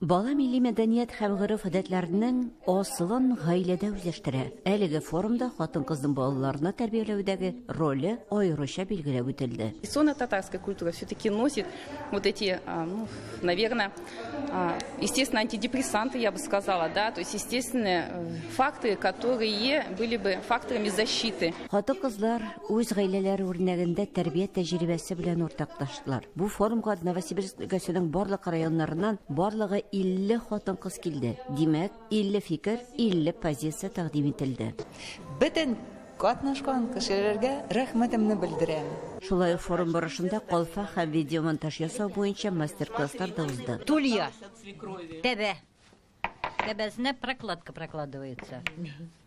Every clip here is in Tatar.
Бала милли мәдәният һәм гореф-гадәтләрнең асылын гаиләдә үзләштерә. Әлеге форумда хатын-кызның балаларны тәрбияләүдәге роле аеруча билгеләп үтелде. Традиционная татарская культура все-таки носит вот эти, ну, наверное, естественно, антидепрессанты, я бы сказала, да, то есть естественные э, факты, которые были бы факторами защиты. Хатын-кызлар үз гаиләләре үрнәгендә тәрбия тәҗрибәсе белән уртаклаштылар. Бу форумга Новосибирск өлкәсенең барлык районнарыннан барлыгы 50 хатын-кыз килде. Димәк, 50 фикер, 50 позиция тәкъдим ителде. Бөтен катнашкан кешеләргә рәхмәтемне белдерәм. Шулай ук форум барышында калфак һәм видеомонтаж ясау буенча мастер-класслар да узды. Тулья. Тәбә. Тәбәсенә прокладка прокладывается.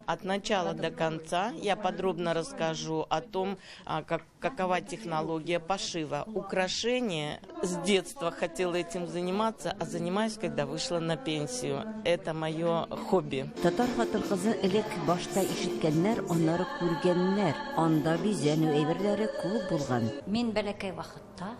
От начала до конца я подробно расскажу о том, как, какова технология пошива. Украшения с детства хотела этим заниматься, а занимаюсь, когда вышла на пенсию. Это мое хобби. Татар хатын-кызын элек башта ишеткәннәр, аннары күргәннәр. Анда бизәнү әйберләре күп булган. Мин бәләкәй вакытта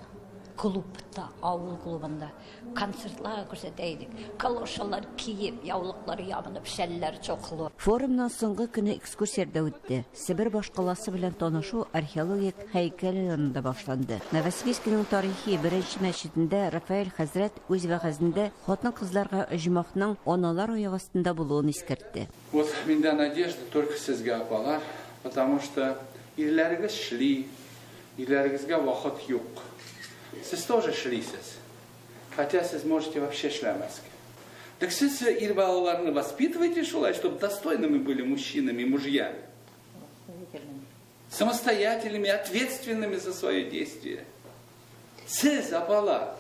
клубта, авыл клубында Концертлар күрсәтә идек. Калошалар киеп, яулыклар ябынып, шәлләр чоклы. Форумның соңгы көне экскурсиядә үтте. Себер башкаласы белән танышу археологик һәйкәл янында башланды. Новосибирскиның тарихи беренче мәчетендә Рафаэль хәзрәт үз вәгазендә хатын-кызларга оҗмахның аналар аяк астында булуын искәртте. Вот миндә надежда только сезгә, апалар, потому что ирләрегез шли, Ирләрегезгә вакыт юк. Сез тоже эшлисез. Хотя сез можете вообще эшләмәскә. Так сез ир балаларны воспитываете шулай, чтобы достойными были мужчинами, мужьями. Самостоятельными, ответственными за свое действие. Сез, апалар.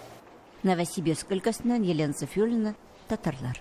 Новосибирск өлкәсеннән Елена Софиуллина, Татарлар.